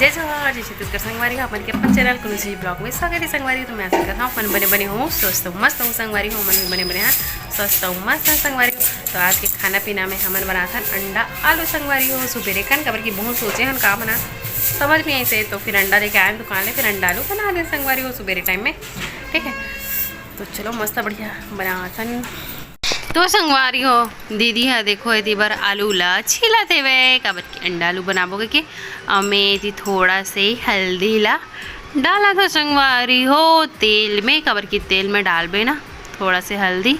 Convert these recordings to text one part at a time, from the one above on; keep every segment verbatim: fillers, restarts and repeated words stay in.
जय जोहार, जय छत्तीसगढ़ संगवारी हो, अपन के अपन चैनल कुनुसी ब्लॉग में स्वागत है संगवारी हो। तो मैं आशा करता हूँ अपन बने बने हो, स्वस्थ हो, मस्त हो संगवारी हो, मन भी बने बने हैं, स्वस्थ हो, मस्त है संगवारी हो। तो आज के खाना पीना में हमन बनाथन अंडा आलू संगवारी हो। सुबेरे कन काबर कि बहुत सोचे हन का बना, समझ में ऐसे तो फिर अंडा लेके आए दुकान ले, फिर अंडा आलू बना दे संगवारी हो सुबेरे टाइम में। ठीक है, तो चलो मस्त बढ़िया बनाथन। तो संगवारी हो, दीदी ह देखो एती बर आलू ला छीलत हेवे, काबर कि अंडा आलू बनाबो कहिके। अउ मैं एती थोड़ा से हल्दी ला डालत हो संगवारी हो तेल में, काबर कि तेल में डालबे ना थोड़ा से हल्दी,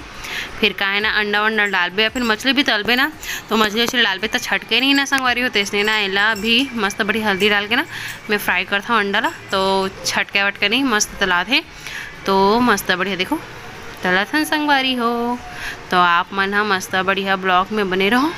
फिर काहे ना अंडा वंडा डालबे या फिर मछली भी तलबे ना, तो मछली वछली डालबे तो छटके नहीं ना संगवारी हो। तेसने ना एला भी मस्त बड़ी हल्दी डाल के ना मैं फ्राई करता हूँ अंडा ला, तो छटके वटके नहीं, मस्त तलात हे। तो मस्त बढ़िया देखो तलाथन संगवारी हो, तो आप मन ह मस्त बढ़िया ब्लॉग में बने रहो।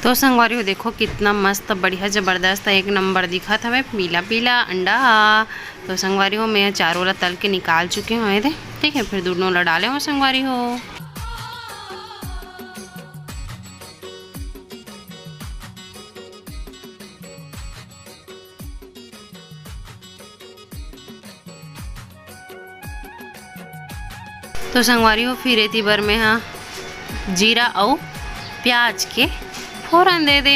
तो संगवारी हो देखो कितना मस्त बढ़िया जबरदस्त एक नंबर दिखत हवे पीला पीला अंडा ह। तो संगवारी हो मैं चारों ला तल के निकाल चुके हूँ, ये दे, ठीक है, फिर दोनों ला डाले हूँ संगवारी हो। तो संगवारी हो फिर एती बर मैं हा जीरा अउ प्याज के फोरन दे दे।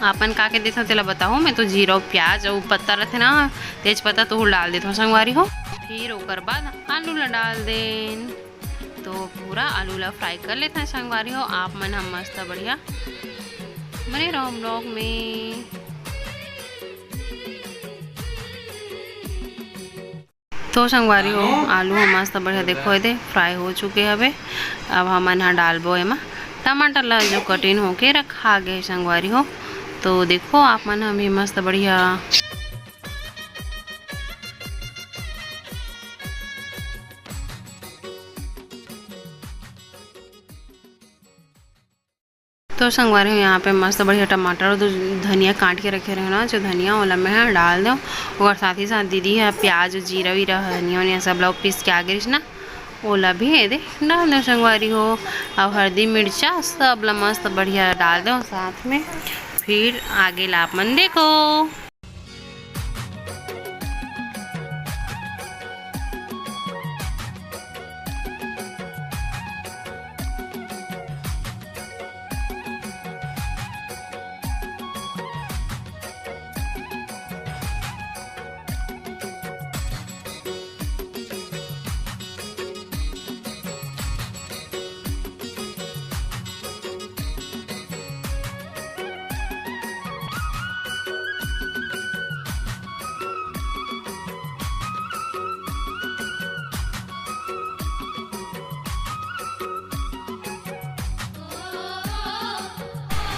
आपन का के देथव तेला बताओ, मैं तो जीरा अउ प्याज अउ पत्ता रथे ना, तेज पत्ता तो डाल देथव संगवारी हो। फिर ओकर बाद आलू ला डाल देन। तो पूरा आलू ला फ्राई कर लेथन संगवारी हो। आप मन ह मस्त बढ़िया बने रहो ब्लॉग में। तो संगवारी हो, आलू ह मस्त बढ़िया देखो एदे फ्राई हो चुके हवे। अब हमन ह डालबो एमा टमाटर ला जो कटिंग होके रखा गे संगवारी हो। तो देखो आप मन ह भी मस्त बढ़िया तो संगवारी हो, यहाँ पे मस्त बढ़िया टमाटर अउ धनिया काट के रखे रहे ना, जो धनिया ओला मैं ह डाल दो। और साथ ही साथ दीदी ह प्याज, जीरा वीरा, धनिया वनिया सब ला पीस के आगे रहिस ना, ओला भी एदे डाल दो संगवारी हो। अउ हल्दी मिर्चा सब ला मस्त बढ़िया डाल दो साथ में। फिर आगे ला आप मन देखो।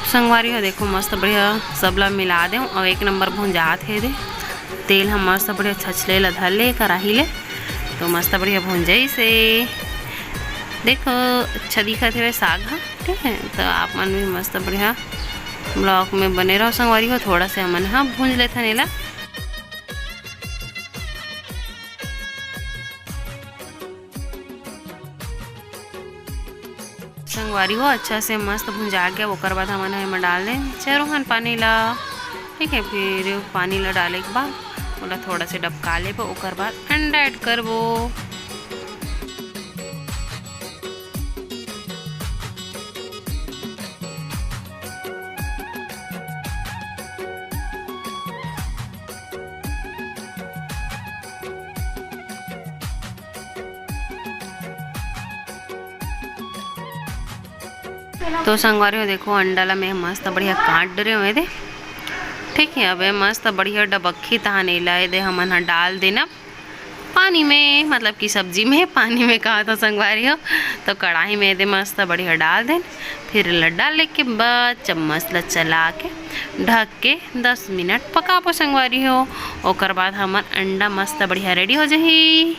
संगवारी हो देखो मस्त बढ़िया सबला मिला देव अउ एक नंबर भुंजात हे दे। तेल ह मस्त बढ़िया छछले ला धर ले कराही ले, तो मस्त बढ़िया भुंजइस हे। देखो अच्छा दिखत हे साग ह, ठीक है। तो आप मन भी मस्त बढ़िया ब्लॉग में बने रहो संगवारी हो। थोड़ा से हमन ह भूंज लेथन एला। संगवारी हो अच्छा से मस्त भुंजा के ओकर बाद हमन ह एमा डाल देन चरोहन पानी ला। ठीक है, फिर पानी ला डाले के बाद ओला थोड़ा से डबका लेबो, ओकर बाद अंडा ऐड करबो। तो संगवारी हो देखो अंडा ला मैं मस्त बढ़िया काट डरे हूँ एदे। ठीक है, अब ये मस्त बढ़िया डबक्खी तहान एला एदे हमन ह डाल देना पानी में, मतलब कि सब्जी में, पानी में कहा तो संगवारी हो। तो कढ़ाई में एदे मस्त बढ़िया डाल देन। फिर एला डाले के बाद चम्मच ला चला के ढक के दस मिनट पकाबो संगवारी हो। ओकर बाद हमन अंडा मस्त बढ़िया रेडी हो जाही।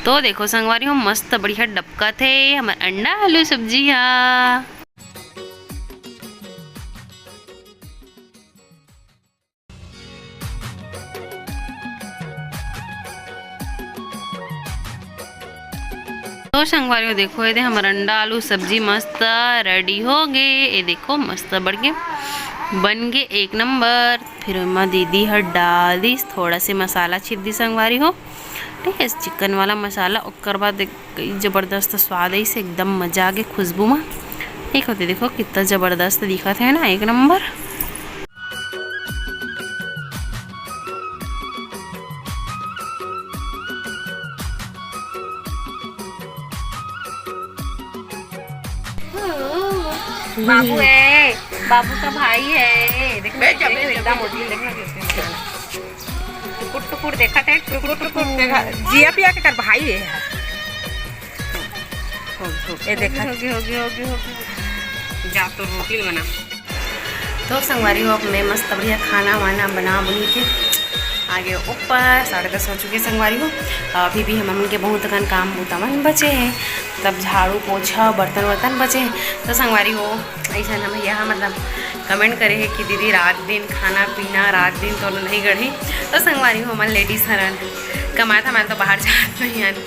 तो देखो संगवारी हो, मस्त बढ़िया डबकत हे हमर अंडा आलू सब्जी हा। तो संगवारी हो, देखो, ये दे हमर अंडा आलू सब्जी मस्त ready हो गे। ये देखो, मस्त बढ़ के बन गे, एक नंबर। फिर ओमा दीदी हर डाल दिस, थोड़ा से मसाला छिट दिस संगवारी हो, ठीक है, चिकन वाला मसाला। ओकर बाद एक जबरदस्त स्वाद आइस, एकदम मजा आ गे खुशबू मा। देखो तो, देखो कितना जबरदस्त दिखत है ना, एक नंबर। बाबू है, बाबू का भाई है। देखो, देखो, एकदम मोटी, देखो, टुकुर टुकुर देखत है, टुकुर टुकुर देखा, जिया पिया के कर भाई है। हो, हो। ये देखा। होगी, होगी, होगी, होगी। जा तो रोटी बना। तो संगवारी हो, अब मैं मस्त बढ़िया खाना वाना बना बुनी के आगे ऊपर साढ़े दस हो चुके संगवारी हो। अभी भी हमन के बहुत अकन काम बूता मन बचे हैं, मतलब झाड़ू पोछा बर्तन वर्तन बचे हैं। तो संगवारी हो, ऐसा ना भैया, मतलब comment करे है कि दीदी रात दिन खाना पीना रात दिन तो नहीं गढ़ी। तो संगवारी हो, हमन ladies हरन, कमाए धमाए तो बाहर जात नहीं हन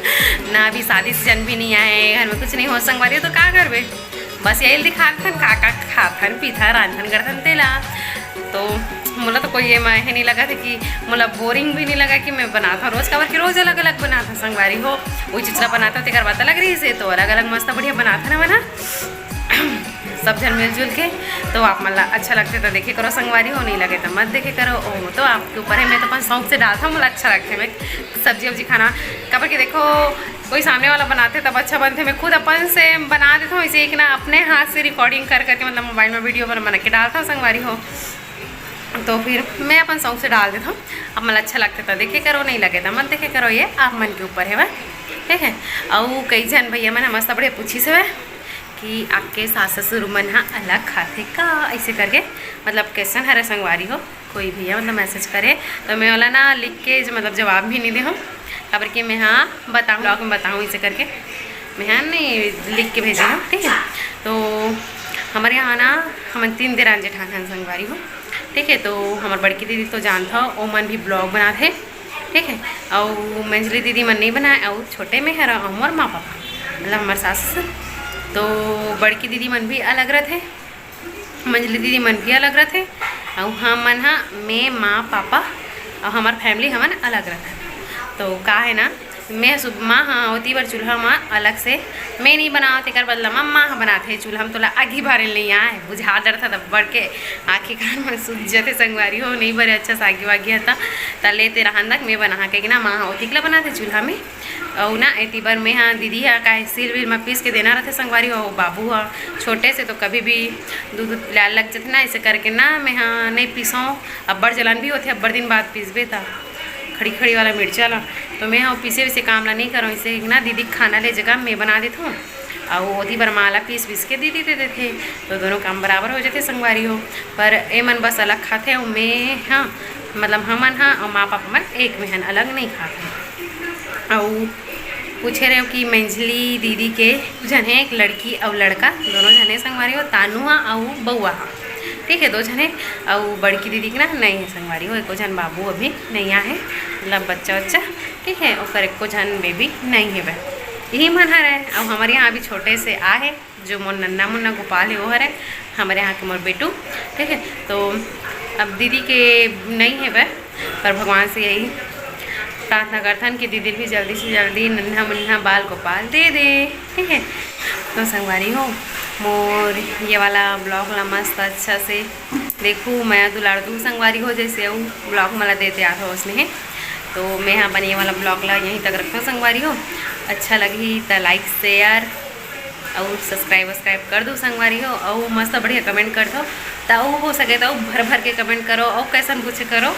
ना, अभी शादी season भी नहीं आए, घर में कुछ नहीं हो संगवारी हो, तो का करबे? बस यही दिखाथन, का का खाथन पीथन रांधन गढ़थन तेला। तो मोला तो कोई ये माहे नहीं लगा था कि मोला boring भी नहीं लगा कि मैं बनाता रोज, काबर कि रोज अलग अलग बनाता संगवारी हो। वही चिचरा बनाता तेकर बात अलग रही से, तो अलग अलग मस्त बढ़िया बनाता ना बना सब झन मिलजुल के। तो आप मन ला अच्छा लगते तो देखे करो संगवारी हो, नहीं लगे तो मत देखे करो, ओ तो आपके ऊपर है। मैं तो अपन शौक से डालता हूँ, मोला अच्छा लगता है मैं सब्जी उब्जी खाना। काबर कि देखो, कोई सामने वाला बनाते तब अच्छा बनते, मैं खुद अपन से बना देता हूँ। इसे एक ना अपने हाथ से recording कर करके, मतलब मोबाइल में वीडियो बना बना के डालता हूँ संगवारी हो। तो फिर मैं अपन शौक से डाल देता हूँ। अब मन अच्छा लगता तो देखे करो, नहीं लगे तो मत देखे करो, ये आप मन के ऊपर है वह, ठीक है। और कई झन भैया मन हमसे बड़े पूछी से वह कि आपके सास ससुर मन हा अलग खाथे का, ऐसे करके, मतलब कैसन हरे संगवारी हो। कोई भैया मतलब मैसेज करे तो मैं वाला ना लिख के जो मतलब जवाब भी नहीं दे हूँ, काबर कि मैं हाँ बताऊँ, ब्लॉग में बताऊँ इसे करके मैं हाँ नहीं लिख के भेजे हूँ, ठीक है। तो हमारे यहाँ ना हमन तीन देरान जेठान हन संगवारी हो, ठीक है। तो हमार बड़की दीदी तो जानत हो, ओमन भी ब्लॉग बनात हे, ठीक है। और मंझली दीदी मन नहीं बनाए, और छोटे में हरा और मोर माँ पापा, मतलब हमार सास। तो बड़की दीदी मन भी अलग रहते, मंझली दीदी मन भी अलग रहते, और हमन हा मैं, माँ, पापा और हमार फैमिली हमन अलग रहते। तो का है ना, मैं सुबह माँ हा ओती बर चूल्हा मा अलग से मैं नहीं बनाओ, तेकर बदला मा माँ हा बनाथे चूल्हा में। तोला आगी बारे नहीं आए, बुझा डरता तब बढ़ के आँखी कान में सूज जथे संगवारी हो, नहीं बरे अच्छा सागी वागी हता, त लेते रहन दक मैं बना के ना माँ हा ओतिक ला बनाथे चूल्हा में। अउ ना एती बर मैं हा दीदी हा काहे सील वील में पीस के देना रहते संगवारी हो, बाबू हा छोटे से तो कभी भी दूध लाल लग जथे ना, ऐसे करके ना मैं हा नहीं पीसों। अब्बड़ जलन भी होथे, अब्बड़ दिन बाद पीसबे त खड़ी खड़ी वाला मिर्चा ला। तो मैं हा पीसे वैसे काम ला नहीं करों, इसे ना दीदी खाना ले जगह मैं बना देथों, अउ ओती बर माँ ला पीस पीस के दीदी दे देथे, तो दोनों काम बराबर हो जाथे संगवारी हो। पर ए मन बस अलग खाथे, अउ मैं हा, मतलब हमन हा अउ माँ पापा मन एक में हन, अलग नहीं खाथे। अउ पूछे रहे हो कि मंझली दीदी के दू झन हे, एक लड़की अउ लड़का, दोनों झन हे संगवारी हो, तानू हा अउ बउआ हा, ठीक है, दो झन हे। अउ बड़की दीदी के ना नहीं है संगवारी हो, एको झन बाबू अभी नहीं आए, मतलब बच्चा बच्चा, ठीक है, ओकर एको झन बेबी नहीं है बे, यही मन हरे। अउ हमारे यहाँ अभी छोटे से आ है, जो मोर नन्ना मुन्ना गोपाल है वो हरे, हमारे यहाँ के मोर बेटू, ठीक है। तो अब दीदी के नहीं है बे, पर भगवान से यही प्रार्थना करथन कि दीदी भी जल्दी से जल्दी नन्हा मुन्ना बाल गोपाल दे दे, ठीक है। तो संगवारी हो, मोर ये वाला ब्लॉग ला मस्त अच्छा से देखू, मया दुलार दू संगवारी हो, जैसे वो ब्लॉग मला देते आत हो उसने है। तो मैं हाँ अपन ये वाला ब्लॉग ला यहीं तक रखता संगवारी हो। अच्छा लगी त लाइक शेयर अउ सब्सक्राइब वब्सक्राइब कर दो संगवारी हो, अउ मस्त बढ़िया कमेंट कर दो, त अउ हो सके त अउ भर भर के कमेंट करो, अउ कैसन कुछ करो,